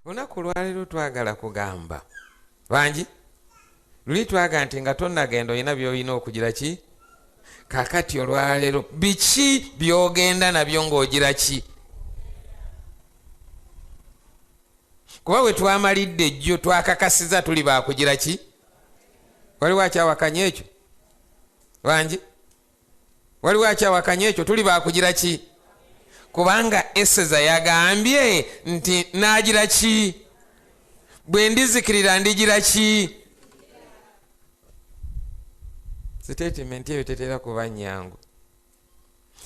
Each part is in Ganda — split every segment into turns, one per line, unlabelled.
Olunaku olwaleero twagala kugamba bangi. Luli twagala nti nga tonnagenda olina by'olina okugira ki? Kaakati olwaleero biki by'ogenda nabyo ng'ogira ki? Kuba bwe twamalidde ejjo twakakasiza tuli baakugira ki? Waliwo akyawakanya ekyo? Bangi? Waliwo akyawakanya ekyo? Tuli baakugira ki? Kubanga Eseza yagambye nti naagira ki? Bwe ndizikirira ndigira ki? Sitatimenti eyo tetera kuba nnyangu.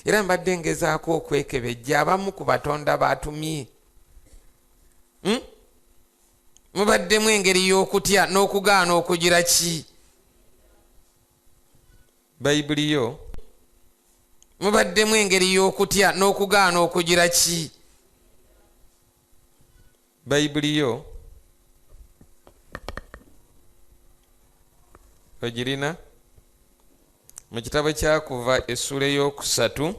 Era mbadde ngezaako okwekebejja abamu ku batonda baatumye. Mubaddemu engeri y'okutya n'okugaana okugira ki? Bayibuli yo mubaddemu engeri y'okutya n'okugaana okugira ki? Bayibuli yo ogirina mu kitabo kya Kuva essuula ey'okusatu.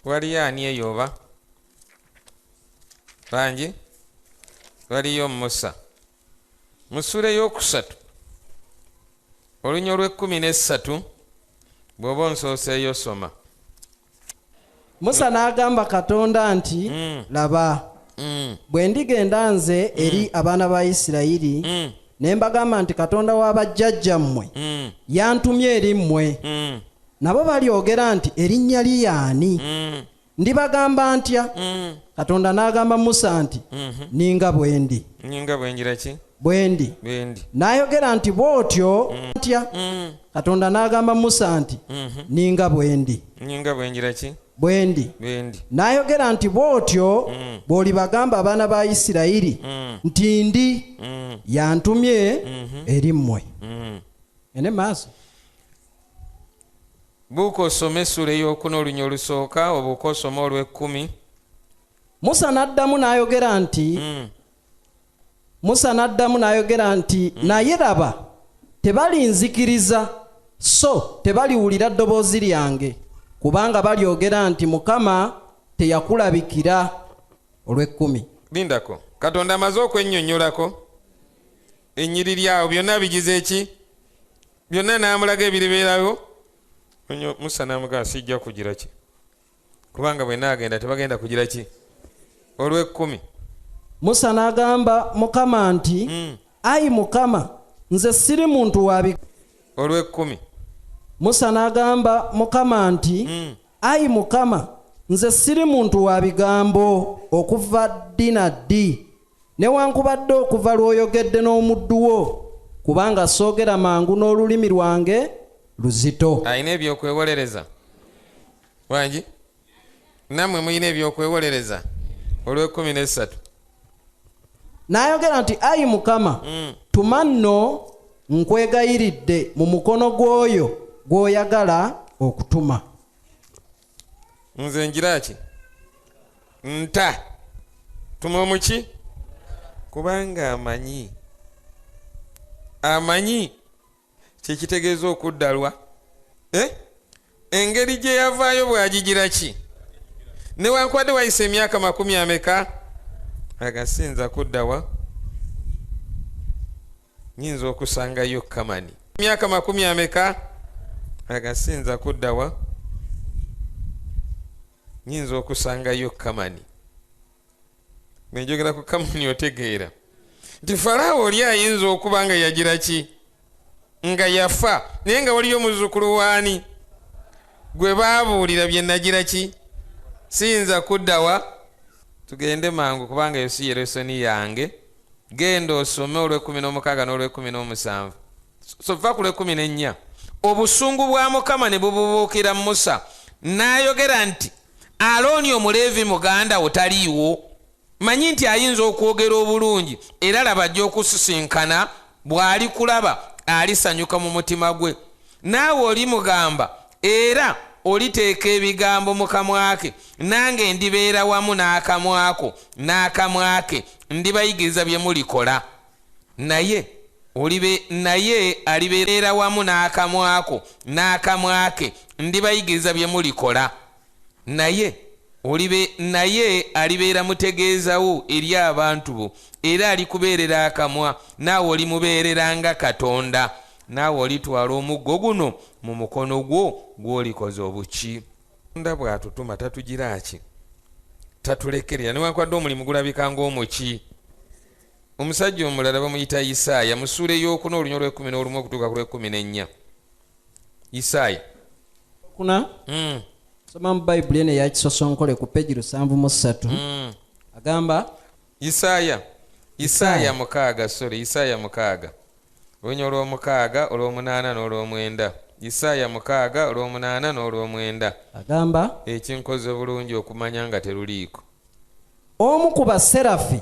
Waliyo ani eyo oba? Bangi? Waliyo Musa. Mu ssuula ey'okusatu olunya olw'ekkumi n'essatu bw'oba onsooseeyo soma.
Musa n'agamba Katonda nti, Laba, bwe ndigenda nze eri abaana ba Isirayiri, ne mbagamba nti Katonda wa bajjajjammwe yantumye eri mmwe, nabo balyogera nti erinnya lye y'ani? Ndibagamba ntya? Katonda n'agamba Musa nti, Ninga bwe ndi.
Ninga bwe ngira ki?
Bwe ndi.
Bwe ndi.
N'ayogera nti bw'otyo ntya? Katonda n'agamba Musa nti, Ninga bwe ndi.
Ninga bwe ngira ki?
Bwe ndi.
Bwe ndi.
N'ayogera nti bw'otyo bw'olibagamba abaana ba Isirayiri nti ndi yantumye eri mmwe. Ene maaso.
Buuka osome essuula ey'okuna olunya olusooka, obuuka osome olw'ekkumi.
Musa n'addamu n'ayogera nti, Musa n'addamu n'ayogera nti, naye laba, tebalinzikiriza, so tebaliwulira ddoboozi lyange, kubanga balyogera nti Mukama teyakulabikira. Olw'ekkumi.
Lindako. Katonda amaze okwennyonnyolako ennyiriri awo byonna bigize ki? Byonna n'amulaga ebiribeerawo. Musa n'amugamba sijja kugira ki? Kubanga bwe naagenda tebagenda kugira ki? Olw'ekkumi.
Musa n'agamba Mukama nti, Ayi Mukama, nze siri muntu wa bi.
Olw'ekkumi.
Musa n'agamba Mukama nti, Ayi Mukama, nze siri muntu wa bigambo okuva ddi na ddi, newankubadde okuva lw'oyogedde n'omuddu wo, kubanga soogera mangu n'olulimi lwange luzito.
Alina ebyokwewolereza? Wangi? Nammwe mulina ebyokwewolereza? Olw'ekkumi n'essatu.
N'ayogera nti, Ayi Mukama, tuma nno nkwegayiridde mu mukono gw'oyo gw'oyagala okutuma.
Nze ngira ki? Nta. Tuma omuki? Kubanga amanyi. Amanyi kye kitegeeza okuddalwa. Engeri gye yavaayo bw'agigira ki? Newankubadde wayise emyaka 20 ameka, agasinza kuddawa? Nyinza okusangayo Kamani. Emyaka 20 ameka, agasinza kuddawa? Nyinza okusangayo Kamani. Bwe njogera ku Kamani otegeera nti Falaawo oli ayinza okuba nga yagira ki? Nga yafa, naye nga waliyo muzzukulu waani gwe baabuulira bye nagira ki? Siyinza kuddawa. Tugende mangu kubanga eyo si ye lesoni yange. Genda osome olw'ekkumi n'omukaaga n'olw'ekkumi n'omusanvu. So va ku lw'ekkumi n'ennya. Obusungu bwa Mukama ne bububuukira Musa, n'ayogera nti, Alooni Omuleevi muganda wo taliiwo? Manyi nti ayinza okwogera obulungi, era laba ajja okusisinkana, bw'alikulaba alisanyuka mu mutima gwe. Naawe olimugamba, era oliteeka ebigambo mu kamwa ke, nange ndibeera wamu n'akamwa ko n'akamwa ke, ndibayigiriza bye mulikola. Naye naye alibeera wamu n'akamwa ko n'akamwa ke, ndibayigiriza bye mulikola. Naye Olibe naye alibeera mutegeezawo eri abantu bo, era alikubeerera akamwa, naawe olimubeerera nga Katonda. Naawe olitwala omuggo guno mu mukono gwo gw'olikoza obuki. Katonda bw'atutuma tatugira ki? Tatulekerera, newankubadde omulimu gulabika ng'omuki. Omusajja omulala bamuyita Isaaya, mu ssuula ey'okuna olunya olw'ekkumi n'olumu okutuuka ku lw'ekkumi n'ennya. Isaaya.
Kuna? Soma mu Bayibuli eno eya Kisosonkole ku peegi 73. Agamba
Isaaya, Isaaya 6, sorry, Isaaya 6. Olunya olw'omukaaga, olw'omunaana n'olw'omwenda. Isaaya 6, olw'omunaana n'olw'omwenda.
Agamba
ekinkoze bulungi okumanya nga teruliiko.
Omu ku baserafi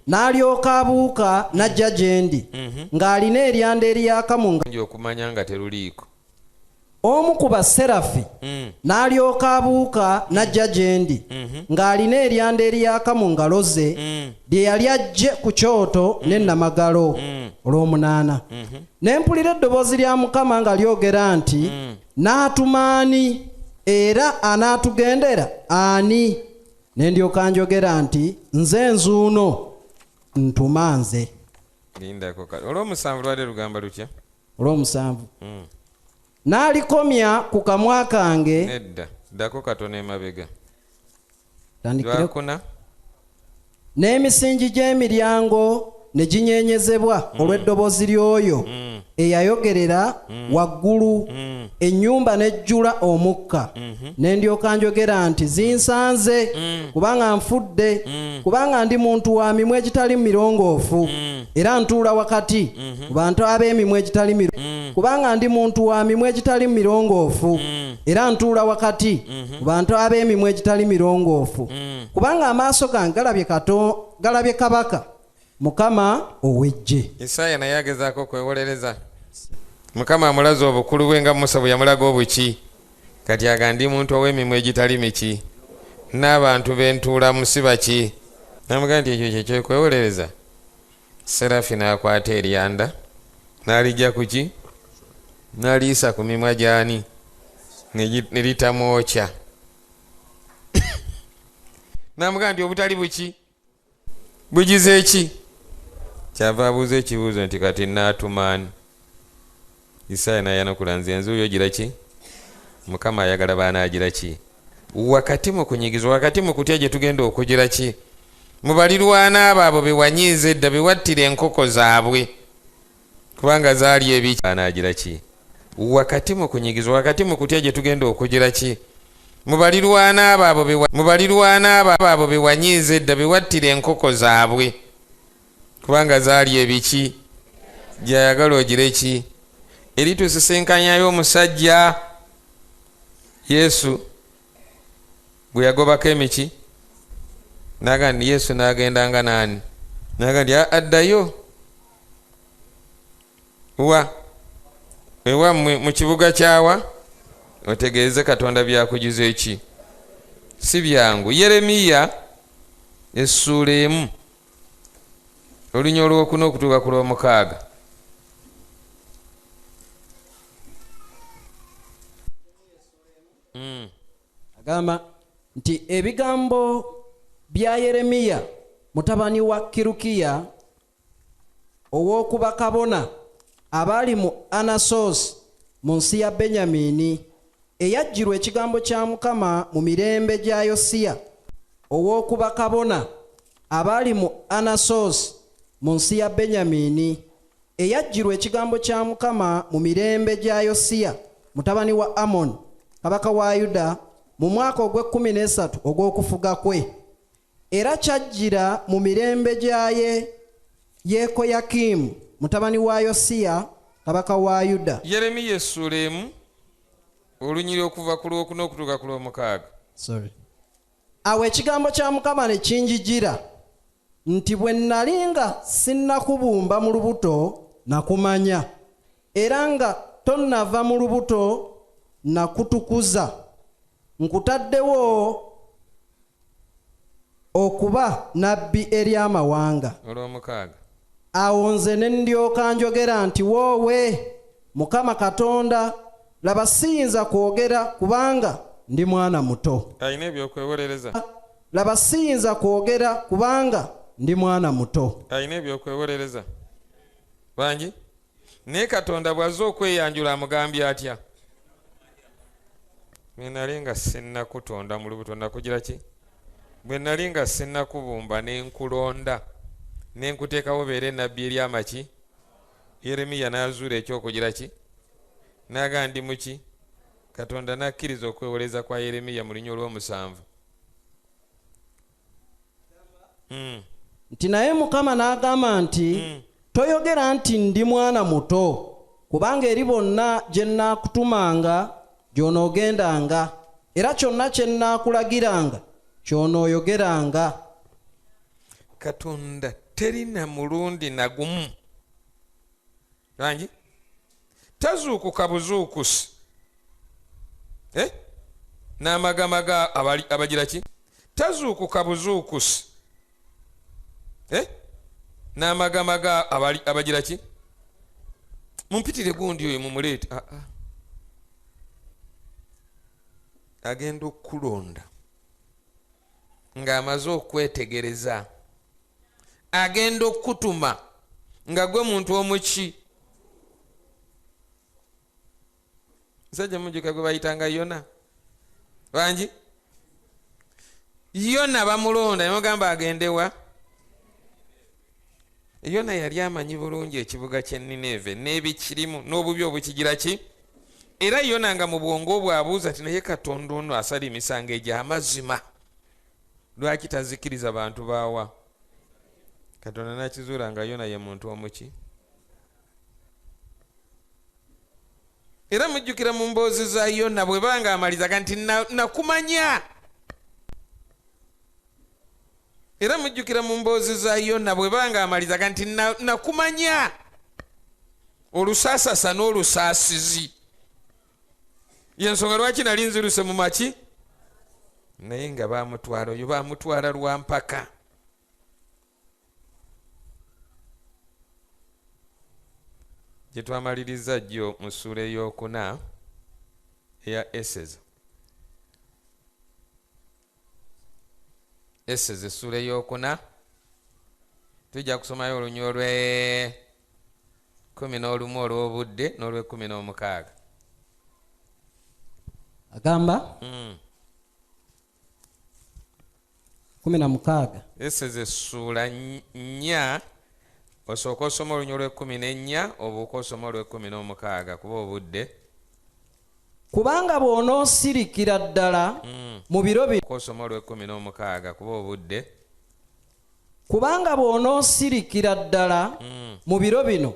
n'alyoka abuuka n'ajja gye ndi, ng'alina eryanda eryaka mu
nga okumanya nga teruliiko.
Omu ku baserafi n'alyoka abuuka n'ajja gye ndi, ng'alina eryanda eryaka mu ngalo ze, lye yali aggye ku kyoto n'ennamagalo. Olw'omunaana. Ne mpulira eddoboozi lya Mukama nga lyogera nti, N'atuma ani? Era anaatugendera ani? Ne ndyoka njogera nti, Nze nzuuno, ntuma nze.
Lindako kale. Olw'omusanvu lwadde lugamba lutya?
Olw'omusanvu. N'alikomya ku kamwa kange.
Nedda, ddako katono emabega.
Tandikire.
Lwakuna.
N'emisingi gy'emiryango ne ginyeenyezebwa olw'eddoboozi ly'oyo eyayogerera waggulu, ennyumba n'ejjula omukka. Ne ndyoka njogera nti, Zinsanze, kubanga nfudde, kubanga ndi muntu wa mimwa egitali mirongoofu, era ntuula wakati ku bantu ab'emimwa egitali kubanga ndi muntu wa mimwa egitali mirongoofu, era ntuula wakati ku bantu ab'emimwa egitali mirongoofu, kubanga amaaso gange galabye kabaka, Mukama ow'eggye.
Isaaya naye agezaako okwewolereza. Mukama amulaze obukulu bwe nga Musa bwe yamulaga obuki. Kati aga ndi muntu ow'emimwa egitali miki, n'abantu be ntuulamu si baki. N'amugamba nti ekyo kye kyekwewolereza. Serafi n'akwata eryanda n'alijja ku ki? N'aliyisa ku mimwa gy'ani? Ne litamwokya. N'amugamba nti obutali buki? Bugize ki? Kyava abuuza ekibuuzo nti kati nnaatuma ani? Isaaya n'ayanukula, nze nzuuyo gira ki? Mukama ayagala baanaagira ki? Wakati mu kunyigizwa, wakati mu kutya gye tugenda okugira ki? Mu balirwana abo abo be wanyiiza edda, be wattira enkoko zaabwe, kubanga zaali ebiki, baanaagira ki? Wakati mu kunyigizwa, wakati mu kutya gye tugenda okugira ki? Mu balirwana abo abo be mu balirwana abo abo be wanyiiza edda, be wattira enkoko zaabwe, kubanga zaali ebiki, gy'ayagala ogire ki? Eri tusisinkanyayo omusajja Yesu gwe yagobako emiki, n'agamba nti Yesu n'agendanga n'ani? N'agamba nti addayo wa ewammwe mu kibuga kyawa, otegeeze Katonda byakugiza eki? Si byangu. Yeremiya essuula 1 olunya olwokuna okutuuka ku lwomukaaga.
Agamba nti ebigambo bya Yeremiya mutabani wa Kirukiya ow'okuba kabona abaali mu Anasosi mu nsi ya Benyamini, eyajjirwa ekigambo kya Mukama mu mirembe gya Yosiya ow'okuba kabona abaali mu Anasosi mu nsi ya Benyamini, eyajjirwa ekigambo kya Mukama mu mirembe gya Yosiya mutabani wa Amoni kabaka wa Yuda mu mwaka ogw'e13 ogw'okufuga kwe. Era kyajjira mu mirembe gya Yekoyakimu mutabani wa Yosiya kabaka wa Yuda.
Yeremiya essuula 1 olunyiri okuva ku lwokuna okutuuka ku lwomukaaga.
Sorry. Awo ekigambo kya Mukama ne kinjijira nti bwe nnali nga sinnakubumba mu lubuto nakumanya, era nga tonnava mu lubuto nakutukuza, nkutaddewo okuba nabbi eri amawanga.
Olwomukaaga.
Awo nze ne ndyoka njogera nti woowe Mukama Katonda, laba siyinza kwogera kubanga ndi mwana muto.
Alina ebyokwewolereza.
Laba, siyinza kwogera kubanga ndi mwana muto.
Alina ebyokwewolereza bangi, naye Katonda bw'azze okweyanjula amugambye atya? Bwe nali nga sinnakutonda mu lubuto nakugira ki? Bwe nali nga sinnakubumba ne nkulonda ne nkuteekawo obeere nabbi eri amaki. Yeremiya n'azuula ekyokugira ki? N'agamba ndi muki? Katonda n'akkiriza okwewoleza kwa Yeremiya mu lunya olw'omusanvu.
Nti naye Mukama n'agamba nti, Toyogera nti ndi mwana muto, kubanga eri bonna gye nnaakutumanga gy'onoogendanga, era kyonna kye nnaakulagiranga ky'onooyogeranga.
Katonda terina mulundi na gumu. Langi? Tazuukuka buzuukusi. N'amagamaga abagira ki? Tazuukuka buzuukusi. N'amagamaga abagira ki? Mumpitire gundi oyo mumuleete. Agenda okukulonda ng'amaze okwetegereza. Agenda okukutuma nga gwe muntu omuki. Musajja mujjuka gwe bayitanga Yona. Bangi? Yona bamulonda ne bamugamba agende wa? Yona yali amanyi bulungi ekibuga ky'e Nineeve n'ebikirimu n'obubi obukigira ki? Era Yona nga mu bwongo bwe abuuza nti naye Katonda ono asala emisango egy'amazima, lwaki tazikiriza bantu baawa? Katonda n'akizuula nga Yona ye muntu omuki. Era mujjukira mu mboozi za Yona bwe banga amalizaga nti nakumanya. Era mujjukira mu mboozi za Yona bwe banga amalizaga nti nakumanya. Olusaasasa n'olusaasizi. Yensonga lwaki nali nziruse mu maki? Naye nga baamutwala oyo baamutwala lwa mpaka. Gye twamaliriza jjo mu ssuula ey'okuna eya Eseza. Eseza essuula ey'okuna tujja kusomayo olunyiriri olw'e 11 olw'obudde n'olw'e 16.
Agamba 16.
Eseza essuula 4. Osooka osoma olunyiriri olw'e 14 obuuka osoma olw'e 16 kuba obudde.
Kubanga bw'onoosirikira ddala mu biro bino.
Osoma olw'e 16 kuba obudde.
Kubanga bw'onoosirikira ddala mu biro bino,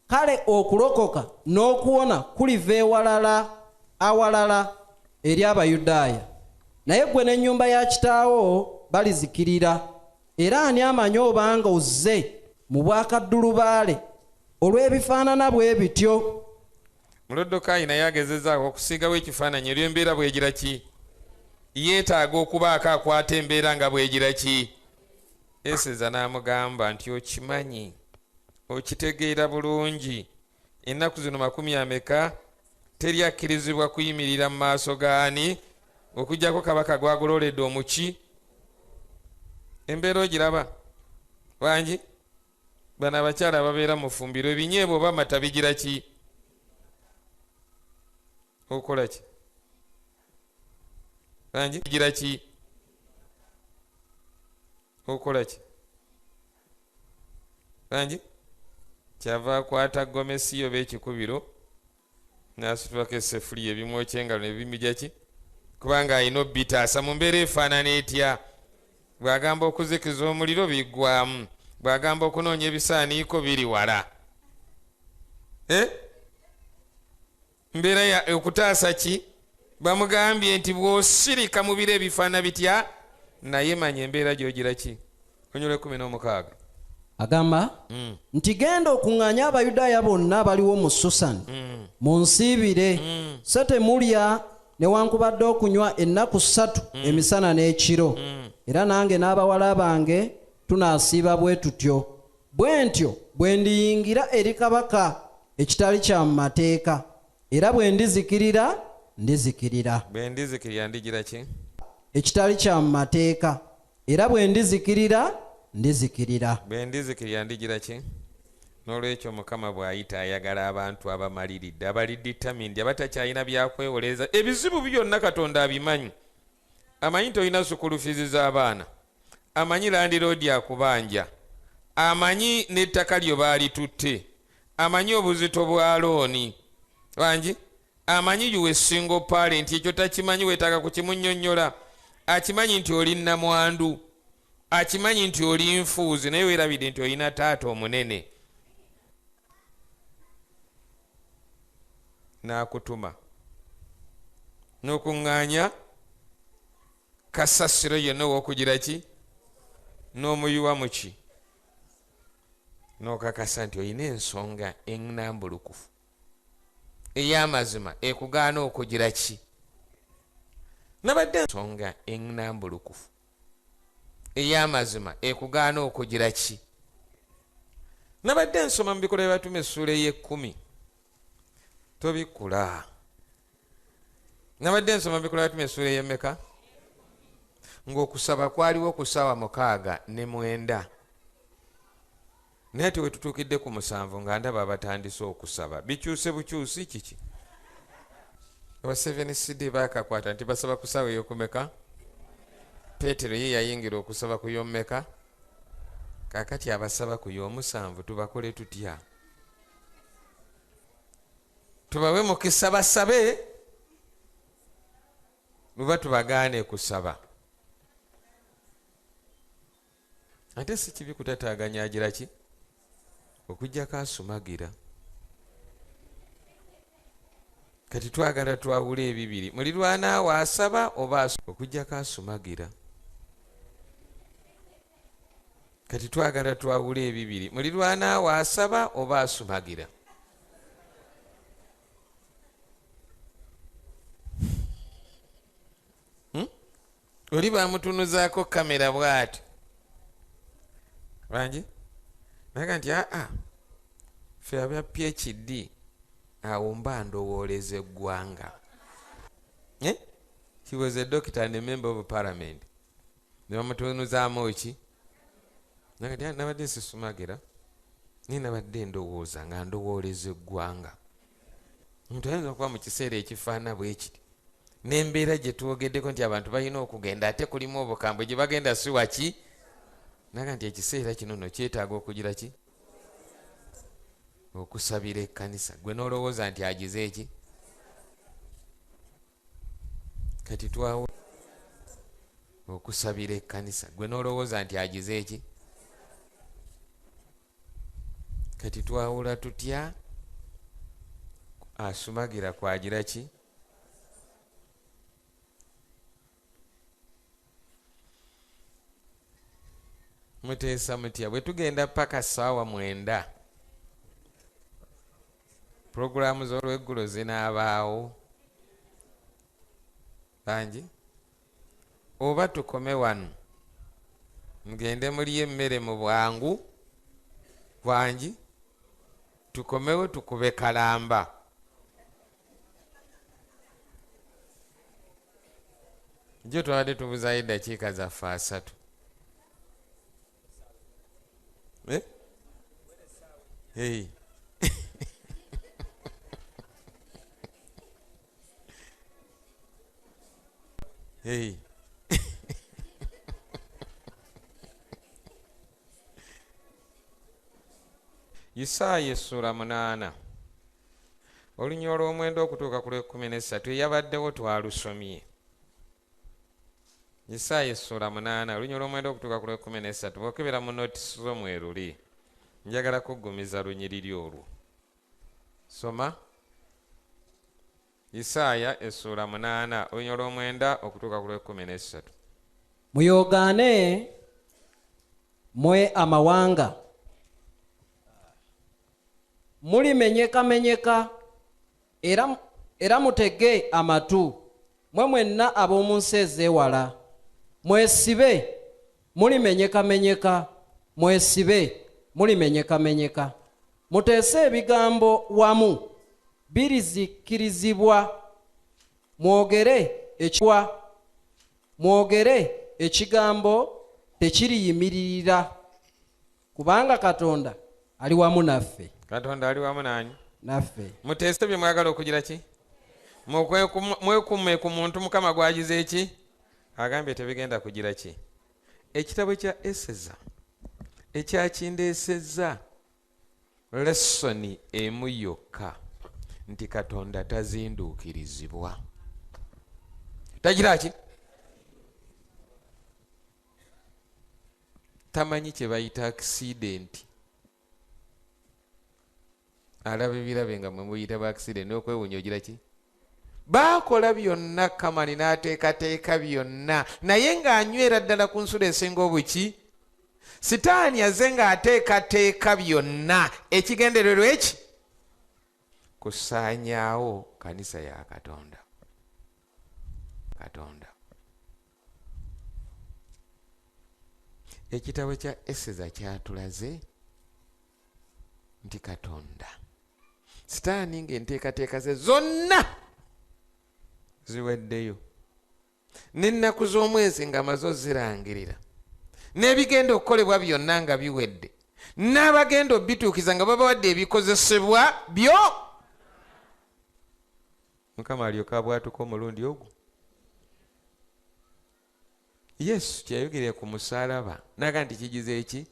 kale okulokoka n'okuwona kuliva ewalala awalala eri Abayudaaya. Naye ggwe n'ennyumba ya kitaawo balizikirira. Era ani amanyi obanga ozze mu bwakaddulubaale olw'ebifaanana bwe bityo?
Mulodokaayi naye agezezzaako okusiigawo ekifaananyi ery'embeera bwegira ki? Yeetaaga okubaako akwata embeera nga bwegira ki? Eseza n'amugamba nti okimanyi, okitegeera bulungi, ennaku zino 20 ameka teri akkirizibwa kuyimirira mu maaso g'ani okuggyako kabaka gw'agololedde omuki. Embeera ogiraba? Bangi? Bano abakyala ababeera mu ffumbiro ebinyeebwa oba amata bigira ki? Okola ki? Bangi? Bigira ki? Okola ki? Bangi? Kyava akwata gomesi oba ekikubiro n'asitulako essefuliya ebimwokya engalo ne bimijja ki? Kubanga alina obbitaasa mu mbeera efaanana etya? Bw'agamba okuzikiza omuliro biggwamu, bw'agamba okunoonya ebisaaniiko biri wala. Mbeera ya okutaasa ki? Bamugambye nti bw'osirika mu biro ebifaana bitya, naye manya embeera gy'ogira ki? Onyula 16.
Agamba nti genda okuŋŋaanya Abayudaaya bonna abaliwo mu Susani munsiibire, so temulya newankubadde okunywa ennaku 3 emisana n'ekiro. Era nange n'abawala bange tunaasiiba bwe tutyo. Bwe ntyo bwe ndiyingira eri kabaka ekitali kya mu mateeka, era bwe ndizikirira ndizikirira.
Bwe ndizikirira ndigira ki?
Ekitali kya mu mateeka, era bwe ndizikirira ndizikirira.
Bwe ndizikirira ndigira ki? N'olwekyo Mukama bw'ayita ayagala abantu abamaliridde, abali determined, abatakyalina byakwewolereza. Ebizibu byonna Katonda abimanyi. Amanyi nti olina sukulu fiizi z'abaana, amanyi landiroodi akubanja, amanyi n'ettaka lyo baalitutte, amanyi obuzito bwa looni wangi, amanyi you a single parent, ekyo takimanyi, weetaaga kukimunnyonnyola. Akimanyi nti oli nnamwandu, akimanyi nti oli nfuuzi, naye weerabidde nti olina taata omunene n'akutuma n'okuŋŋaanya kasasiro yonna ow'okugira ki n'omuyiwa mu ki, n'okakasa nti olina ensonga ennambulukufu ey'amazima ekugaana okugira ki. Nabadde ensonga ennambulukufu ey'amazima ekugaana okugira ki. Nabadde nsoma mu Bikolwa by'Abatume essuula ey'ekkumi, tobikkula. Nabadde nsoma mu Bikolwa by'Abatume essuula ey'emmeka, ng'okusaba kwaliwo ku ssaawa 69, naye tewetutuukidde ku 7 nga ndaba abatandise okusaba. Bikyuse bukyusi kiki? Aba 7CD baakakwata nti basaba ku ssaawa ey'okumeka. Peetero ye yayingira okusaba ku y'omumeka. Kaakati abasaba ku y'omusanvu tubakole tutya? Tubawe mukisa basabe oba tubagaane kusaba? Ate si kibi kutataaganya agira ki okuggyako asumagira. Kati twagala twawule ebibiri, mulirwanaawo asaba oba okuggyako asumagira. Kati twagala twawule ebibiri, mulirwanaawo asaba oba asumagira. Oli bamutunuzaako kamera bw'ati bangi naga nti aa ffe abya PhD awo mba ndowooleza eggwanga. He was a doctor and a member of parliament. Ne bamutunuzaamu ki? Naga nti nabadde sisumagira, naye nabadde ndowooza nga ndowooleza eggwanga. Omuntu ayinza okuba mu kiseera ekifaanana bwe kiti n'embeera gye twogeddeko nti abantu balina okugenda ate kulimu obukambwe gye bagenda si waki, naga nti ekiseera kino nno kyetaaga okugira ki? Okusabira ekkanisa. Gwe n'olowooza nti agize ki? Kati twawo okusabira ekkanisa. Gwe n'olowooza nti agize ki? Kati twawula tutya asumagira kwagira ki? Muteesa mutya bwe tugenda paka ssaawa 9? Pulogulaamu z'olweggulo zinaabaawo bangi, oba tukome wano mugende mulye emmere mu bwangu bwangi, tukomewo tukube kalamba. Jjo twabadde tubuzaayo eddakiika zaffe 3. Hey. Hey. Isaaya essula 8 olunya olw'omwenda okutuuka ku lw'ekkumi n'essatu eyabaddewo twalusomye. Isaaya essula 8 olunya olw'omwenda okutuuka ku lw'ekkumi n'essatu, bw'okebera mu notes zo mweruli. Njagala kuggumiza lunyiriri olwo. Soma Isaaya essula 8 olunya olw'omwenda okutuuka ku lw'ekkumi n'essatu.
Muyoogaane mwe amawanga, mulimenyekamenyeka, era mutege amatu mwe mwenna ab'omu nsi ez'ewala. Mwesibe, mulimenyekamenyeka, mwesibe, mulimenyekamenyeka. Muteese ebigambo wamu, birizikirizibwa. Mwogere ekigambo tekiriyimirira, kubanga Katonda ali wamu naffe.
Katonda ali wamu nani?
Naffe.
Muteese bye mwagala okugira ki? Mwekumme ku muntu Mukama gw'agize eki? Agambye tebigenda kugira ki? Ekitabo kya Eseza ekyakindeesezza lessoni emu yokka nti Katonda tazinduukirizibwa. Tagira ki? Tamanyi kye bayita accident. Alaba ebirabe nga mwe muyita ba accident n'okwewuunya ogira ki? Baakola byonna Kamani n'ateekateeka byonna, naye ng'anywera ddala ku nsulo esinga obuki. Sitaani azze ng'ateekateeka byonna, ekigendererwa eki? Kusaanyaawo kanisa ya Katonda. Katonda. Ekitabo kya Eseza kyatulaze nti Katonda Sitaani ng'enteekateeka ze zonna ziweddeyo, n'ennaku z'omwezi ng'amaze ozirangirira, n'ebigenda okukolebwa byonna nga biwedde, n'abagenda obituukiza nga babawadde ebikozesebwa byo. Mukama alyoka abwatuka omulundi ogwo. Yesu kyeyayogerera ku musaalaba n'agamba nti kigize eki?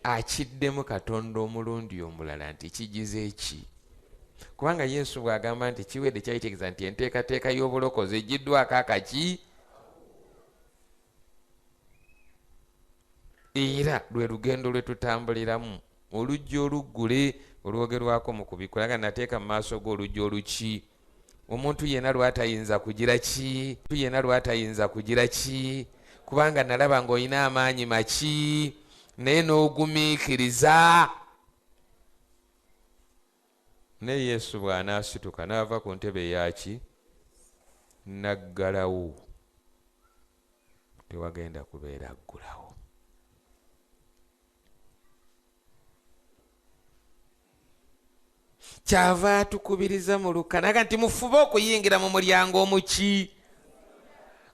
Akiddemu Katonda omulundi omulala nti kigize eki? Kubanga Yesu bw'agamba nti kiwedde kyayitegeeza nti enteekateeka y'obulokozi eggiddwako akaki, era lwe lugendo lwe tutambuliramu, oluggi oluggule olwogerwako mu kubikkula nga nateeka mu maaso g'oluggi oluki, omuntu yenna lw'atayinza kugira ki, yenna lw'atayinza kugira ki, kubanga nalaba ng'olina amaanyi maki, naye n'ogumiikiriza. Naye Yesu bw'anaasituka n'ava ku ntebe eyaki n'aggalawo, tewagenda kubeera aggulawo. Kyava atukubiriza mu Luka n'agamba nti mufube okuyingira mu mulyango omuki,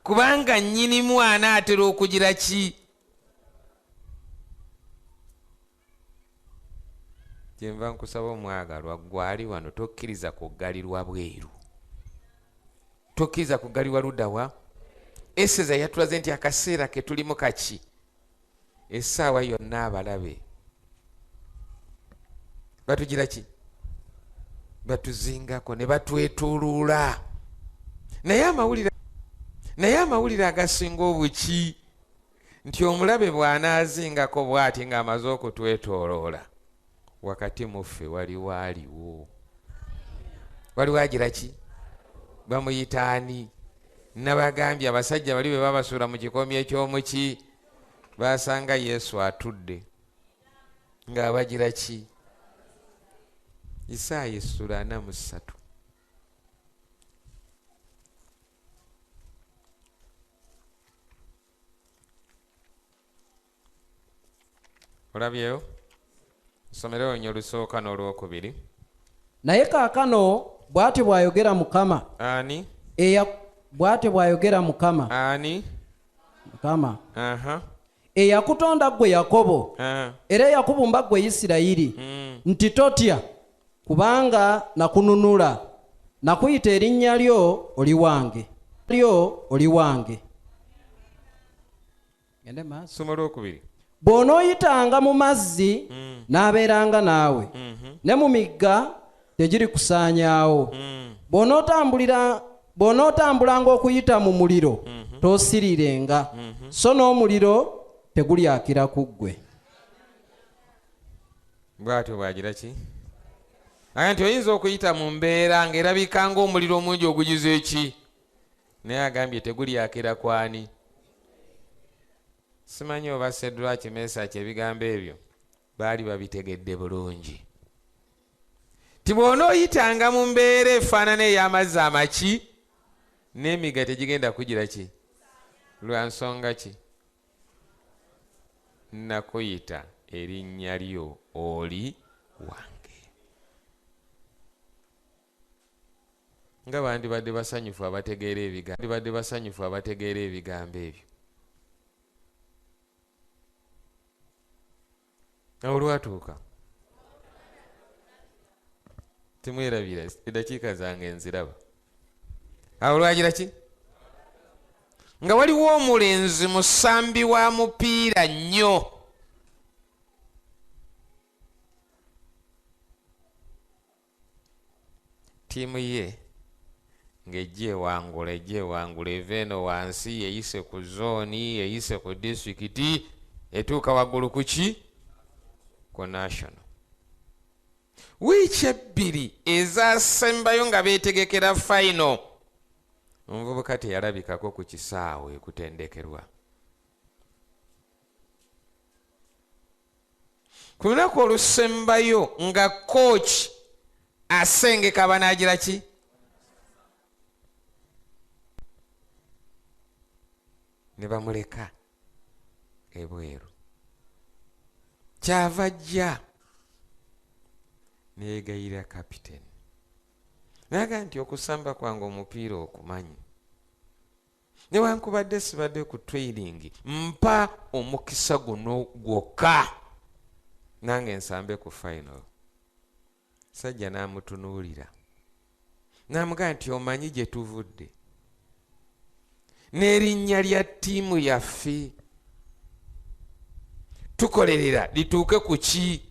kubanga nnyinimu anaatera okugira ki? Kyenva nkusaba omwagalwa gwali wano, tokkiriza kuggalirwa bweru, tokkiriza kuggalirwa ludda wa? Eseza yatulaze nti akaseera ke tulimu kaki, essaawa yonna abalabe batugira ki? Batuzingako ne batwetooloola. Naye amawulire agasinga obuki nti omulabe bw'anaazingako bw'ati ng'amaze okutwetooloola, wakati mu ffe waliwo aliwo. Waliwo agira ki? Bamuyita ani? Nabagambye abasajja bali bwe babasuula mu kikomi eky'omuki, basanga Yesu atudde ng'abagira ki? Isaaya essula 43. Olabyeyo? Somerewo nnyo olusooka n'olwokubiri.
Naye kaakano bw'atyo bw'ayogera Mukama.
Ani?
Bw'atyo bw'ayogera Mukama.
Ani?
Mukama. Eyakutonda ggwe Yakobo, era eyakubumba ggwe Isirayiri, nti totya, kubanga nakununula, nakuyita erinnya lyo oli wange. Lyo oli wange. Gende maaso.
Soma olwokubiri.
Bw'onooyitanga mu mazzi, n'abeeranga naawe, ne mu migga tegirikusaanyaawo. Bw'onootambulanga okuyita mu muliro, toosirirenga, so n'omuliro tegulyakira ku ggwe.
Bw'atyo bw'agira ki? Aga nti oyinza okuyita mu mbeera ng'erabika ng'omuliro omungi ogugize eki, naye agambye tegulyakira kwani. Simanyi oba Seduraki, Mesaki ebigambo ebyo baali babitegedde bulungi. Ti bw'onooyitanga mu mbeera efaanana ey'amazzi amaki, n'emigga tegigenda kugira ki? Lwa nsonga ki? Nakuyita erinnya lyo oli wange. Nga bandibadde basanyufu abategeera ebigambo, badde basanyufu abategeera ebigambo ebyo. Awo olwatuuka, timwerabira eddakiika zange nziraba. Awo lwagira ki? Nga waliwo omulenzi musambi wa mupiira nnyo. Ttiimu ye ng'ejja ewangula, ejja ewangula, eva eno wansi eyise ku zooni, eyise ku disitulikiti, etuuka waggulu ku ki? Ku national. Wiiki ebbiri ezasembayo nga beetegekera final, omuvubuka teyalabikako ku kisaawe kutendekerwa. Ku lunaku olusembayo nga coach asengeka banaagira ki? Ne bamuleka ebweru. Kyava ajja neegayira kapiteni, naga nti okusamba kwange omupiira okumanyi, newankubadde sibadde ku training, mpa omukisa guno gwokka nange nsambe ku final. Sajja n'amutunuulira n'amugamba nti omanyi gye tuvudde n'erinnya lya ttiimu yaffe tukolerera lituuke ku ki?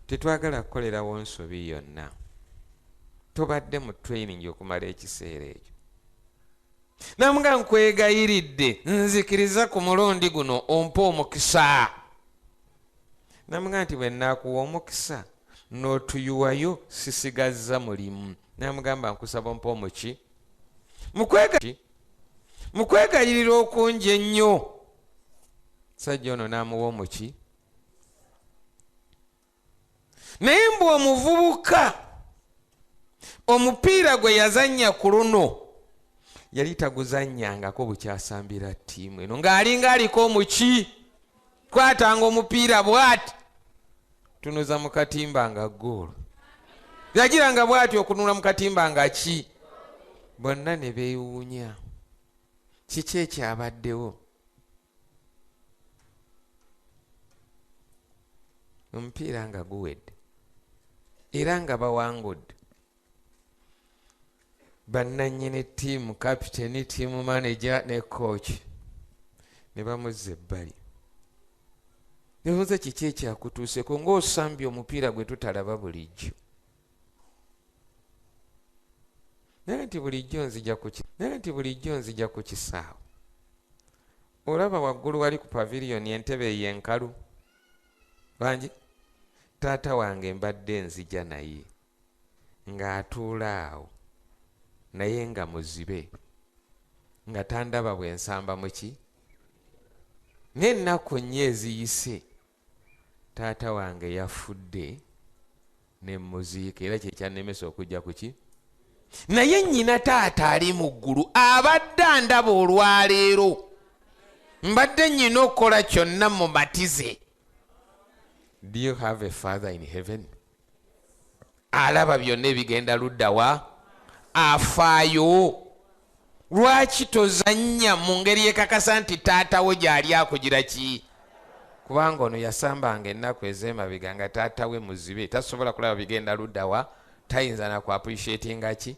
Tetwagala kukolerawo nsobi yonna. Tobadde mu training okumala ekiseera ekyo. Namuga nkwegayiridde nzikiriza ku mulundi guno ompe omukisa. Namuga nti bwe nnaakuwa omukisa n'otuyuwayo sisigazza mulimu. Namugamba nkusaba ompe omuki? Mu kwegayirira okungi ennyo sajja ono n'amuwa omuki. Naye mbu omuvubuka omupiira gwe yazannya ku luno yali taguzannyangako bukyasambira ttiimu eno, ng'alinga aliko omuki, kwatanga omupiira bw'ati tunuza mu katimba nga ggoolo, yagiranga bw'ati okunula mu katimba nga ki, bonna ne beewuunya kiki ekyabaddewo. Omupiira nga guwedde era nga bawangudde, bannannyini ttiimu, kapiteni, ttiimu manager ne coach ne bamuzza ebbali. Ne bamubuuza kiki ekyakutuuseko ng'osambye omupiira gwe tutalaba bulijjo. Naye nti bulijjo nzija ku kisaawe. Olaba waggulu wali ku pavilion entebe eyo enkalu. Bangi taata wange mbadde nzija naye ng'atuula awo naye nga muzibe nga tandaba bwe nsamba muki. N'ennaku nnya eziyise taata wange yafudde ne muziika, era kye kyannemesa okujja ku ki. Naye nnyina taata ali mu ggulu abadde andaba olwaleero, mbadde nnyina okukola kyonna mumatize. Do you have a father in heaven? Alaba byonna ebigenda ludda wa? Afaayo. Lwaki tozannya mu ngeri ekakasa nti taata wo gy'ali akugira ki? Kubanga ono yasambanga ennaku ez'emabega nga taata we muzibe, tasobola kulaba bigenda ludda wa, tayinza na ku appreciatinga ki.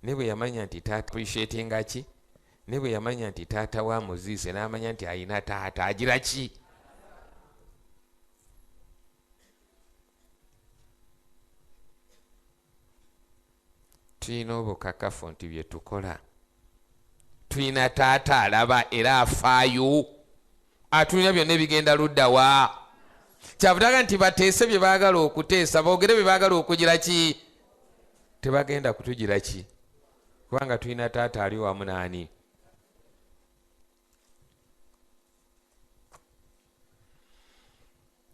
Ne bwe yamanya nti taata appreciatinga ki, ne bwe yamanya nti taata we amuziise n'amanya nti alina taata agira ki. Tulina obukakafu nti bye tukola tulina taata alaba era afaayo, atulina byonna ebigenda ludda wa. Kyavutaga nti bateese bye baagala okuteesa, boogere bye baagala okugira ki, tebagenda kutugira ki, kubanga tulina taata ali wamu naani.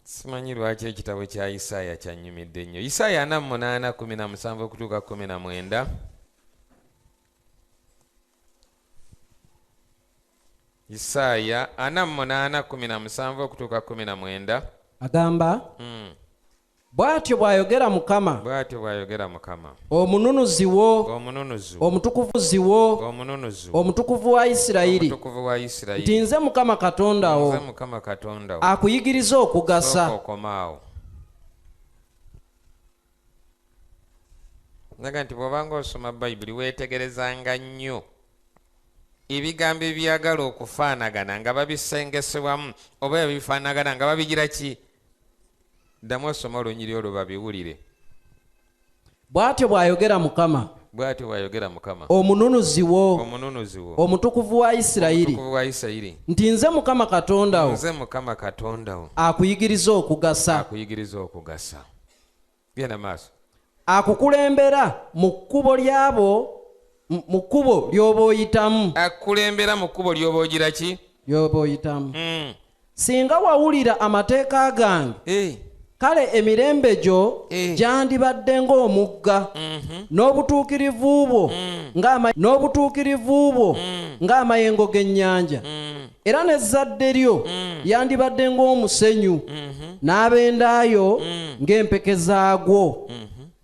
Simanyi lwaki ekitabo kya Isaaya kyannyumidde nnyo. Isaaya 48:17 okutuuka 19. Isaaya 48:17 okutuuka 19.
Agamba, Bw'atyo bw'ayogera Mukama.
Bw'atyo bw'ayogera Mukama.
Omununuzi wo.
Omununuzi wo.
Omutukuvuzi wo.
Omununuzi wo.
Omutukuvu wa Isirayiri.
Omutukuvu wa Isirayiri.
Nti nze Mukama Katonda wo.
Nze Mukama Katonda wo.
Akuyigiriza okugasa.
Sooka okomaawo. Naga nti bw'obanga osoma Bayibuli weetegerezanga nnyo ebigambo ebyagala okufaanagana nga babisengesewamu oba ebifaanagana nga babigira ki? Ddamu osome olunyiriri olwo babiwulire.
Bw'atyo bw'ayogera Mukama.
Bw'atyo bw'ayogera Mukama.
Omununuzi wo.
Omununuzi wo.
Omutukuvu wa Isirayiri.
Omutukuvu wa Isirayiri.
Nti nze Mukama Katonda wo.
Nze Mukama Katonda wo.
Akuyigiriza okugasa.
Akuyigiriza okugasa. Genda maaso.
Akukulembera mu kkubo lyabo, mu kkubo ly'oba oyitamu.
Akukulembera mu kkubo ly'oba ogira ki?
Ly'oba oyitamu. Singa wawulira amateeka gange. Kale emirembe gyo gyandibadde ng'omugga, n'obutuukirivu bwo n'obutuukirivu bwo ng'amayengo g'ennyanja. Era n'ezzadde lyo lyandibadde ng'omusenyu, n'ab'endaayo ng'empeke zaagwo.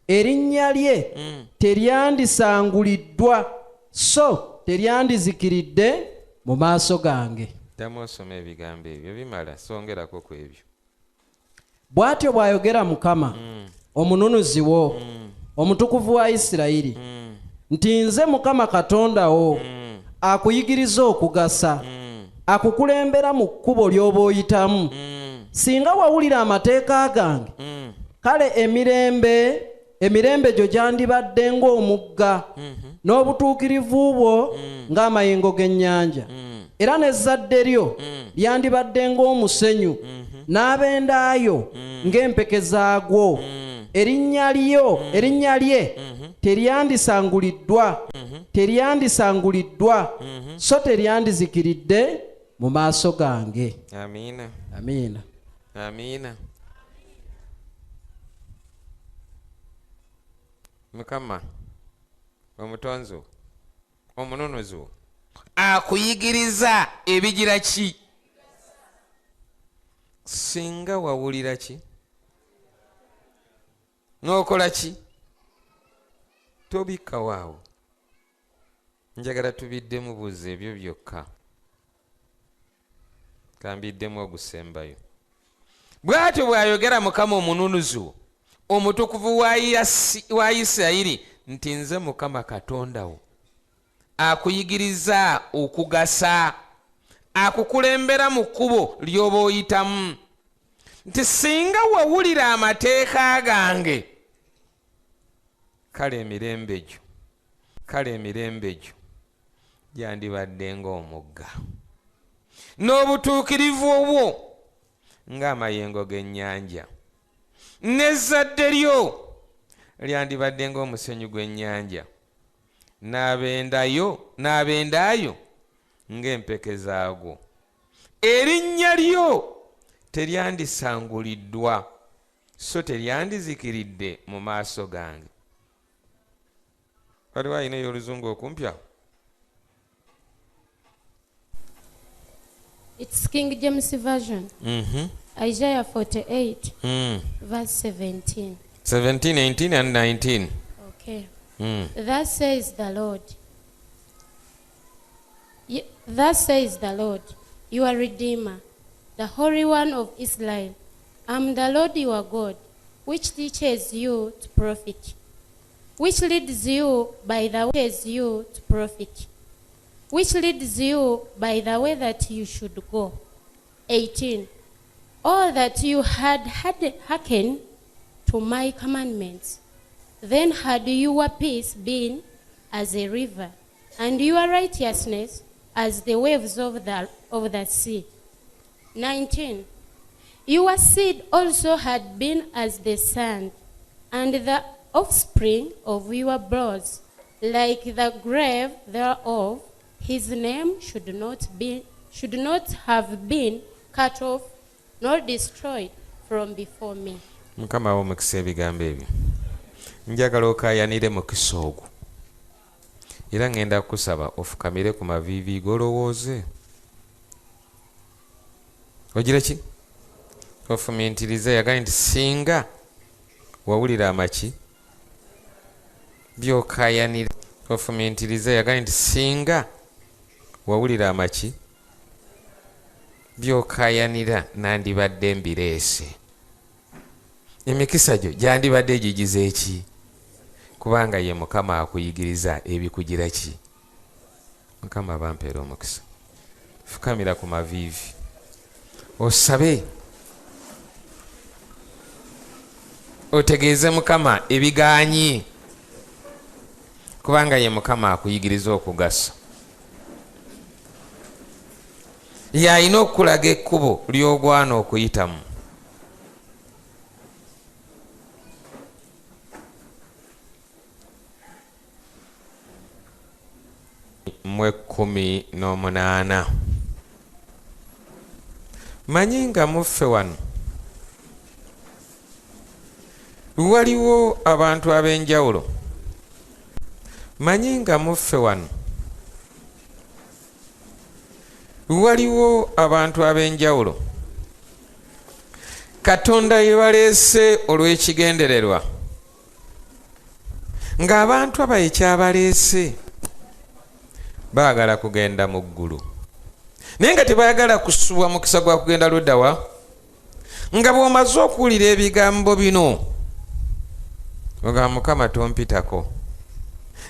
Erinnya lye teryandisanguliddwa, so teryandizikiridde mu maaso gange.
Ddamu osome ebigambo ebyo bimala, songerako ku ebyo.
Bw'atyo bw'ayogera Mukama, omununuzi wo, omutukuvu wa Isirayiri, nti nze Mukama Katonda wo, akuyigiriza okugasa, akukulembera mu kkubo ly'oba oyitamu. Singa wawulira amateeka gange, kale emirembe gyo gyandibadde ng'omugga, n'obutuukirivu bwo ng'amayengo g'ennyanja. Era n'ezzadde lyo lyandibadde ng'omusenyu, n'ab'endaayo ng'empeke zaagwo. Erinnya lyo, erinnya lye teryandisanguliddwa, teryandisanguliddwa, so teryandizikiridde mu maaso gange.
Amiina.
Amiina.
Amiina. Mukama omutonzi wo, omununuzi wo, akuyigiriza ebigira ki? Singa wawulira ki? N'okola ki? Tobikkawo awo. Njagala tubiddemu buuza ebyo byokka. Kambiddemu ogusembayo. Bw'atyo bw'ayogera Mukama omununuzi wo, omutukuvu wa Isirayiri, nti nze Mukama Katonda wo, akuyigiriza okugasa, akukulembera mu kkubo ly'oba oyitamu. Nti singa wawulira amateeka gange, kale emirembe gyo, kale emirembe gyo gyandibadde ng'omugga, n'obutuukirivu obwo ng'amayengo g'ennyanja, n'ezzadde lyo lyandibadde ng'omusenyu gw'ennyanja, n'ab'endaayo ng'empeke zaagwo. Erinnya lyo teryandisanguliddwa, so teryandizikiridde mu maaso gange. Waliwo alina ey'oluzungu okumpi awo?
It's King James Version. Isaiah 48, verse 17.
17, 18 and 19.
Okay. Thus says the Lord. Thus says the Lord, your Redeemer, the Holy One of Israel. I am the Lord your God, which teaches you to profit, which leads you by the way you to profit, which leads you by the way that you should go. 18. All that you had hearkened to my commandments, then had your peace been as a river, and your righteousness as the waves of the sea. 19. Your seed also had been as the sand, and the offspring of your bowels, like the grave thereof. His name should not have been cut off, nor destroyed from before me.
Mukama awe omukisa ebigambo ebyo. Njagala okaayanire mukisa ogwo. Era ngenda kukusaba ofukamire ku maviivi g'olowooze. Ogira ki? Ofumiitirize. Yagambye nti singa Wawulira amaki byokayanira ofumintiriza yagambye nti singa wawulira amaki byokayanira nandibadde mbireese, emikisa gyo gyandibadde gigize eki, kubanga ye Mukama akuyigiriza ebikugira ki. Mukama bampeera omukisa. Fukamira ku maviivi osabe, otegeeze Mukama ebiganyi, kubanga ye Mukama akuyigiriza okugasa. Yalina okulaga ekkubo ly'ogwana okuyitamu. Mu 18 manyi nga muffe wano waliwo abantu ab'enjawulo. Manyi nga muffe wano waliwo abantu ab'enjawulo Katonda yebaleese olw'ekigendererwa, ng'abantu abo ekyabaleese baagala kugenda mu ggulu, naye nga tebaagala kusubwa mukisa gwa kugenda luddawa. Nga bw'omaze okuwulira ebigambo bino ogamba Mukama tompitako,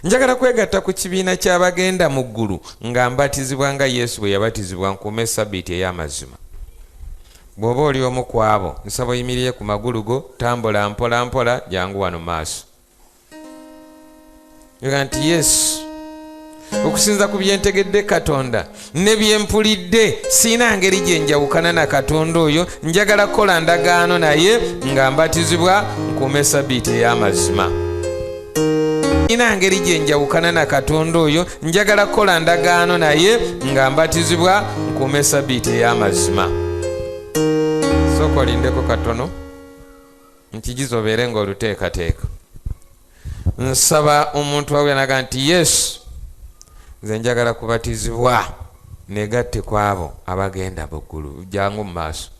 njagala kwegatta ku kibiina ky'abagenda mu ggulu nga mbatizibwa nga Yesu bwe yabatizibwa, nkuume Ssabbiiti ey'amazima. Bw'oba oli omu ku abo, nsaba oyimirire ku magulu go, tambula mpola mpola, jangu wano maaso. Nga nti Yesu, okusinza ku byentegedde Katonda ne byempulidde, siina ngeri gye njawukana na Katonda oyo, njagala kukola ndagaano naye nga mbatizibwa nkuume Ssabbiiti ey'amazima. Siina ngeri gye njawukana na Katonda oyo, njagala kukola ndagaano naye nga mbatizibwa nkuume Ssabbiiti ey'amazima. Sooka olindeko katono nkigize obeere ng'oluteekateeka. Nsaba omuntu awulira n'agamba nti Yesu, nze njagala kubatizibwa negatte ku abo abagenda mu ggulu, jangu mu maaso.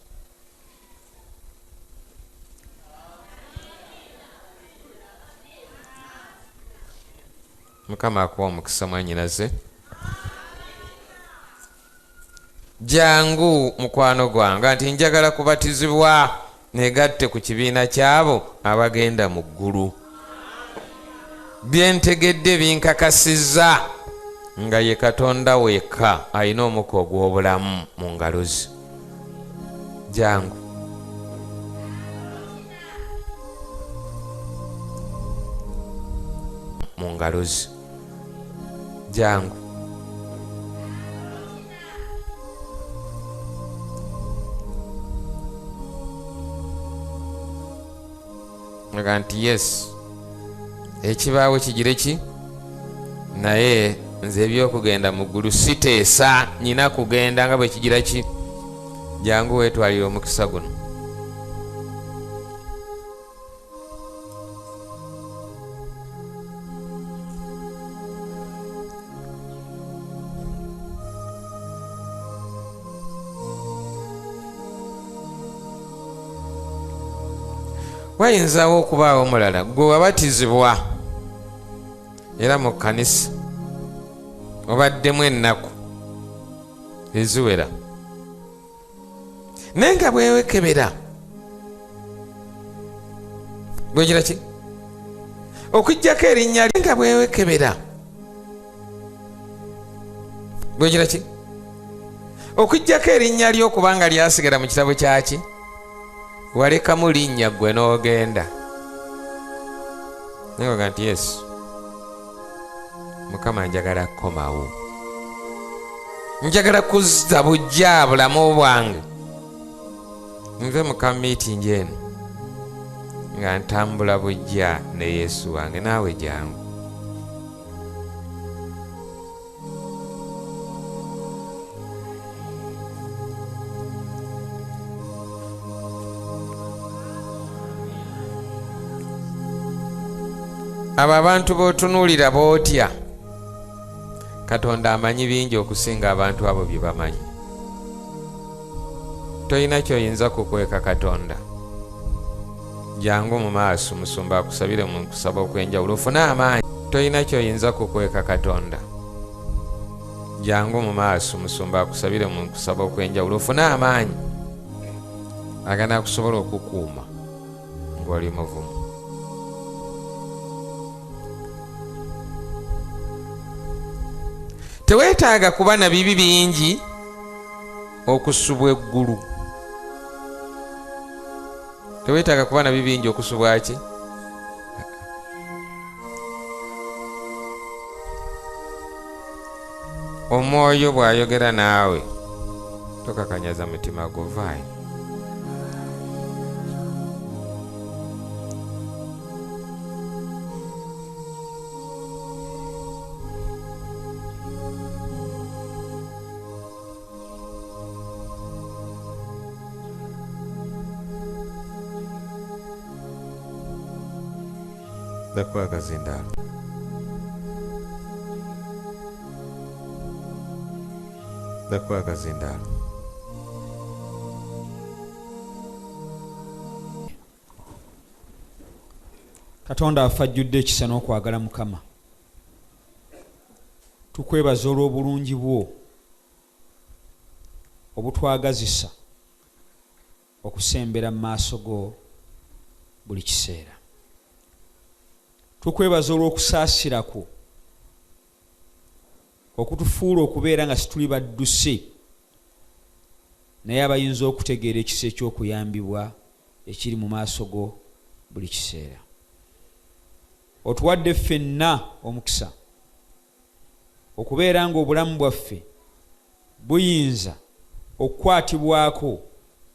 Mukama akuwa omukisa mwannyinaze. Jangu mukwano gwange nti njagala kubatizibwa negatte ku kibiina ky'abo abagenda mu ggulu. Byentegedde binkakasizza nga ye Katonda wekka alina omukka ogw'obulamu mu ngalo ze. Jangu. Mu ngalo ze. Jangu. Nga nti Yesu, ekibaawo kigire ki, naye nze ebyokugenda mu ggulu siteesa, nyina kugenda nga bwe kigira ki. Jangu weetwalire omukisa guno. Wayinzawo okubaawo omulala gwe wabatizibwa era mu kkanisa obaddemu ennaku eziwera, naye nga bwewekebera bwegira ki okuggyako erinnya nga bwewekebera bwegira ki okuggyako erinnya ly'okubanga lyasigala mu kitabo kyaki, walekamu linnya ggwe n'ogenda. Naye oga nti Yesu, Mukama njagala kukomawo, njagala kuzza bujja bulamu bwange, nve mu ka meeting eno nga ntambula bujja ne Yesu wange. Naawe jangu. Abo abantu b'otunuulira b'otya, Katonda amanyi bingi okusinga abantu abo bye bamanyi. Tolina ky'oyinza kukweka Katonda. Jangu mu maaso musumba akusabire mu kusaba okw'enjawulo ofune amaanyi. Tolina ky'oyinza kukweka Katonda. Jangu mu maaso musumba akusabire mu kusaba okw'enjawulo ofune amaanyi aganaakusobola okukuuma ng'oli muvumu. Teweetaaga kuba na bibi bingi okusubwa eggulu. Teweetaaga kuba na bibi bingi okusubwa ki? Omwoyo bw'ayogera naawe tokakanyaza mutima gwo, vaayo. Ndakuwa akazindaalo. Ndakuwa akazindaalo.
Katonda afa ajjudde ekisa n'okwagala Mukama. Tukwebaza olw'obulungi bwo obutwagazisa okusembera mu maaso go buli kiseera. Tukwebaza olw'okusaasira kwo okutufuula okubeera nga situli badduse naye abayinza okutegeera ekisa eky'okuyambibwa ekiri mu maaso go buli kiseera. Otuwadde ffenna omukisa okubeera ng'obulamu bwaffe buyinza okukwatibwako,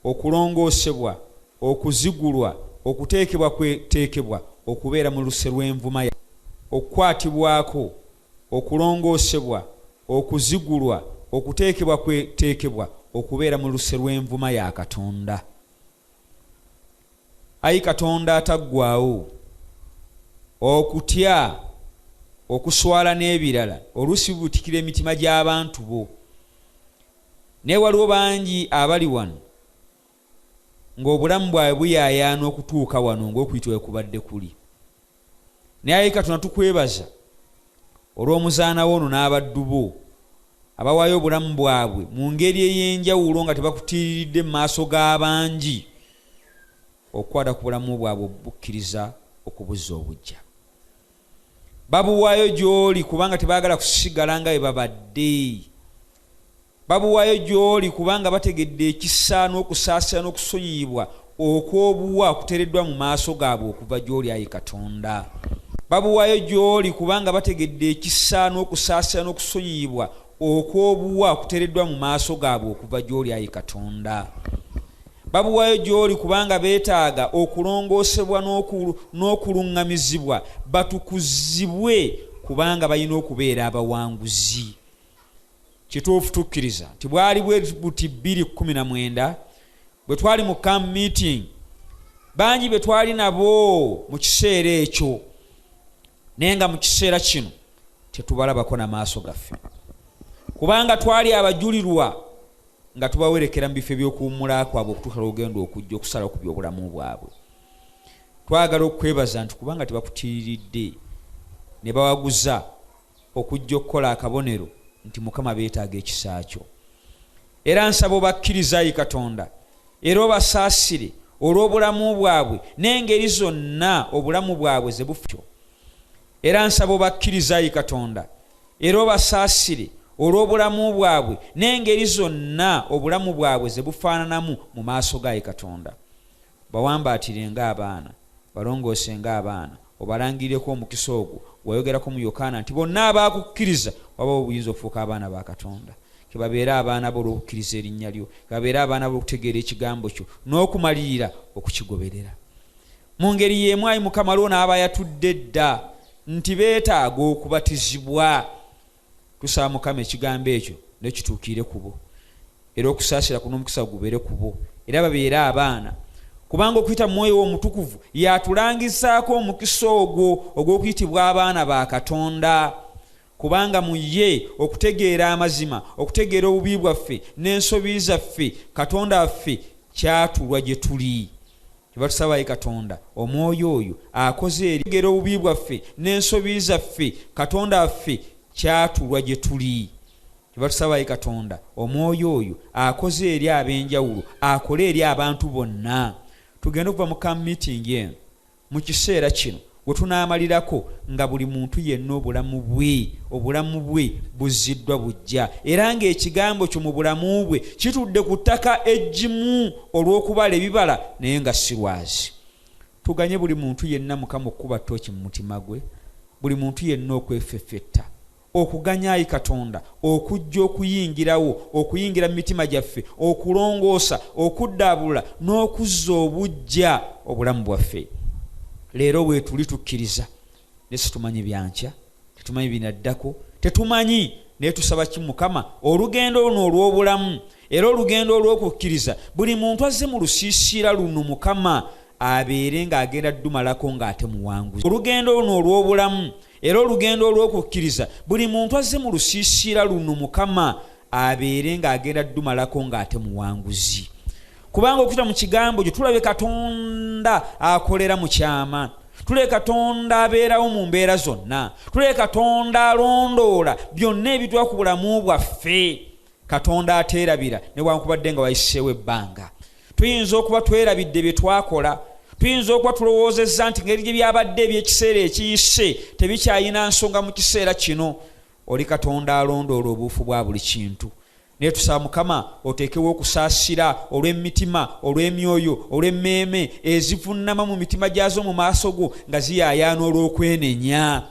okulongoosebwa, okuzigulwa, okuteekebwa kweteekebwa okubeera mu luse lw'envuma ya okukwatibwako, okulongoosebwa, okuzigulwa, okuteekebwa kweteekebwa okubeera mu luse lw'envuma ya Katonda. Ayi Katonda ataggwaawo, okutya, okuswala n'ebirala oluusi bibuutikira emitima gy'abantu bo. Naye waliwo bangi abali wano ng'obulamu bwabwe buyaayaana okutuuka wano ng'okuyitibwa bwe kubadde kuli. Naye ayi Katonda tukwebaza olw'omuzaana wo ono n'abaddu bo abawaayo obulamu bwabwe mu ngeri ey'enjawulo nga tebakutiiriridde mu maaso g'abangi okukwata ku bulamu bwabwe obukkiriza okubuzza obuggya. Babuwaayo gy'oli kubanga tebaagala kusigala nga bwe babadde. Babuwaayo gy'oli kubanga bategedde ekisa n'okusaasira n'okusonyiyibwa okw'obuwa okuteereddwa mu maaso gaabwe okuva gy'oli ayi Katonda. Babuwaayo gy'oli kubanga bategedde ekisa n'okusaasira n'okusonyiyibwa okw'obuwa okuteereddwa mu maaso gaabwe okuva gy'oli ayi Katonda. Babuwaayo gy'oli kubanga beetaaga okulongoosebwa n'okuluŋŋamizibwa batukuzibwe kubanga balina okubeera abawanguzi. Kituufu tukkiriza nti bwali bwe buti 2019 bwe twali mu camp meeting, bangi be twali nabo mu kiseera ekyo, naye nga mu kiseera kino tetubalabako na maaso gaffe kubanga twali abajulirwa nga tubawerekera mu bifo eby'okuwummula kwabwe okutuuka lw'ogenda okujja okusalawo ku by'obulamu bwabwe. Twagala okwebaza nti kubanga tebakutiiriridde ne bawaguza okujja okukola akabonero nti Mukama beetaaga ekisa kyo. Era nsaba obakkirize ayi Katonda era obasaasire olw'obulamu bwabwe n'engeri zonna obulamu bwabwe ze bufyo. Era nsaba obakkirize ayi Katonda era obasaasire olw'obulamu bwabwe n'engeri zonna obulamu bwabwe ze bufaananamu mu maaso ga ayi Katonda. Bawambaatire ng'abaana, balongoose ng'abaana, obalangirireko omukisa ogwo gwewayogerako mu Yokaana nti bonna abaakukkiriza wabawo obuyinza okufuuka abaana ba Katonda. Ke babeere abaana bo olw'okukkiriza erinnya lyo, ke babeere abaana bo olw'okutegeera ekigambo kyo n'okumalirira okukigoberera. Mu ngeri y'emu ayi Mukama, waliwo n'abayatudde edda nti beetaaga okubatizibwa. Tusaba Mukama ekigambo ekyo ne kituukirire ku bo, era okusaasira kuno omukisa gubeere ku bo, era babeere abaana, kubanga okuyita mu Mwoyo Omutukuvu y'atulangizaako omukisa ogwo ogw'okuyitibwa abaana ba Katonda. Kubanga mu ye okutegeera amazima, okutegeera obubi bwaffe n'ensobi zaffe, Katonda waffe kyatulwa gye tuli. Tebatusaba ye Katonda omwoyo oyo akoze erigera obubi bwaffe n'ensobi zaffe, Katonda waffe kyatulwa gye tuli. Tebatusaba ye Katonda omwoyo oyo akoze eri ab'enjawulo akole eri abantu bonna. Tugende okuva mu camp meeting eno mu kiseera kino we tunaamalirako nga buli muntu yenna obulamu bwe buzziddwa buggya, era ng'ekigambo kyo mu bulamu bwe kitudde ku ttaka eggimu olw'okubala ebibala naye nga si lwazi. Tuganye buli muntu yenna Mukama okukuba ttooki mu mutima gwe, buli muntu yenna okwefeffetta, okuganya ayi Katonda okujja okuyingirawo, okuyingira mu mitima gyaffe, okulongoosa, okuddaabulula n'okuzza obuggya obulamu bwaffe. Leero weetuli tukkiriza, naye situmanyi byankya, tetumanyi binaddako, tetumanyi, naye tusaba ki Mukama olugendo luno olw'obulamu era olugendo olw'okukkiriza, buli muntu azze mu lusiisira luno Mukama abeere ng'agenda ddumalako ng'ate muwanguzi. Olugendo luno olw'obulamu era olugendo olw'okukkiriza, buli muntu azze mu lusiisira luno Mukama abeere ng'agenda ddumalako ng'ate muwanguzi. Kubanga okuyita mu kigambo kyo tulabe Katonda akolera mu kyama, tulabe Katonda abeerawo mu mbeera zonna, tulabe Katonda alondoola byonna ebitwa ku bulamu bwaffe. Katonda ateerabira newankubadde nga wayiseewo ebbanga. Tuyinza okuba twerabidde bye twakola, tuyinza okuba tulowoozezza nti ngeri gye byabadde eby'ekiseera ekiyise tebikyayina nsonga mu kiseera kino. Oli Katonda alondoola obuufu bwa buli kintu. Naye tusaba Mukama oteekewo okusaasira olw'emitima, olw'emyoyo, olw'emmeeme ezivunnama mu mitima gyazo mu maaso go nga ziyaayaana olw'okwenenya.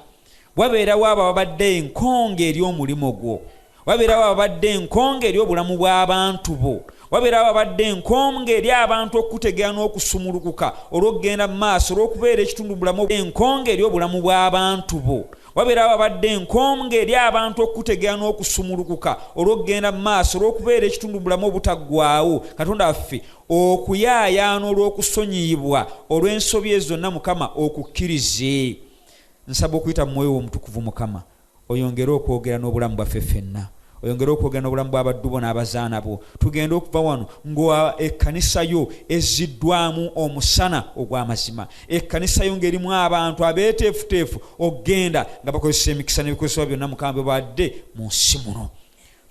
Wabeerawo abo ababadde enkonge eri omulimu gwo, wabeerawo ababadde enkonge eri obulamu bw'abantu bo, wabeerawo ababadde enkonge eri abantu okutegeera n'okusumulukuka olw'okugenda mu maaso, olw'okubeera ekitundu mu bulamu, enkonge eri obulamu bw'abantu bo, wabeerawo ababadde enkonge eri abantu okutegeera n'okusumulukuka olw'okugenda mu maaso, olw'okubeera ekitundu mu bulamu obutaggwaawo. Katonda waffe okuyaayaana olw'okusonyiyibwa olw'ensobi ezo zonna Mukama okukkirize. Nsaba okuyita mu mwoyo omutukuvu Mukama oyongere okwogera n'obulamu bwaffe ffenna, oyongere okwogera n'obulamu bw'abaddu bo n'abazaana bo. Tugende okuva wano nga ekkanisa yo ezziddwamu omusana ogw'amazima, ekkanisa yo ng'erimu abantu abeeteefuteefu okugenda nga bakozesa emikisa n'ebikozesebwa byonna Mukama bye bawadde mu nsi muno.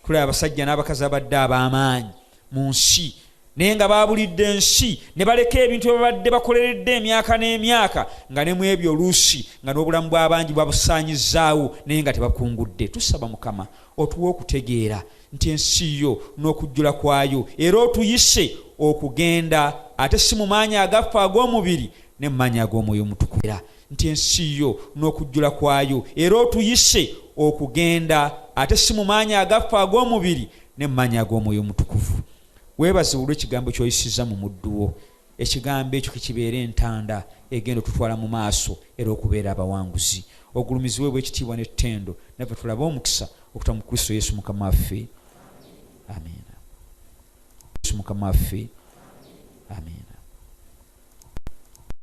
Tulaba abasajja n'abakazi abadde ab'amaanyi mu nsi naye nga baabulidde ensi ne baleka ebintu bye babadde bakoleredde emyaka n'emyaka, nga ne mu ebyo oluusi nga n'obulamu bw'abangi bwabusaanyizaawo naye nga tebakungudde. Tusaba Mukama otuwe okutegeera nti ensi yo n'okujjula kwayo, era otuyise okugenda ate si mu maanyi agaffe ag'omubiri ne mu maanyi ag'omwoyo omutukuvu, nti ensi yo n'okujjula kwayo, era otuyise okugenda ate si mu maanyi agaffe ag'omubiri ne mu maanyi ag'omwoyo omutukuvu. Weebazibwe olw'ekigambo ky'oyisizza mu muddu wo. Ekigambo ekyo kikibeere entanda egenda otutwala mu maaso era okubeera abawanguzi. Ogulumizibwe bw'ekitiibwa n'ettendo, naffe tulabe omukisa okuta mu Kristo Yesu Mukama waffe. Amiina. Yesu Mukama waffe. Amiina.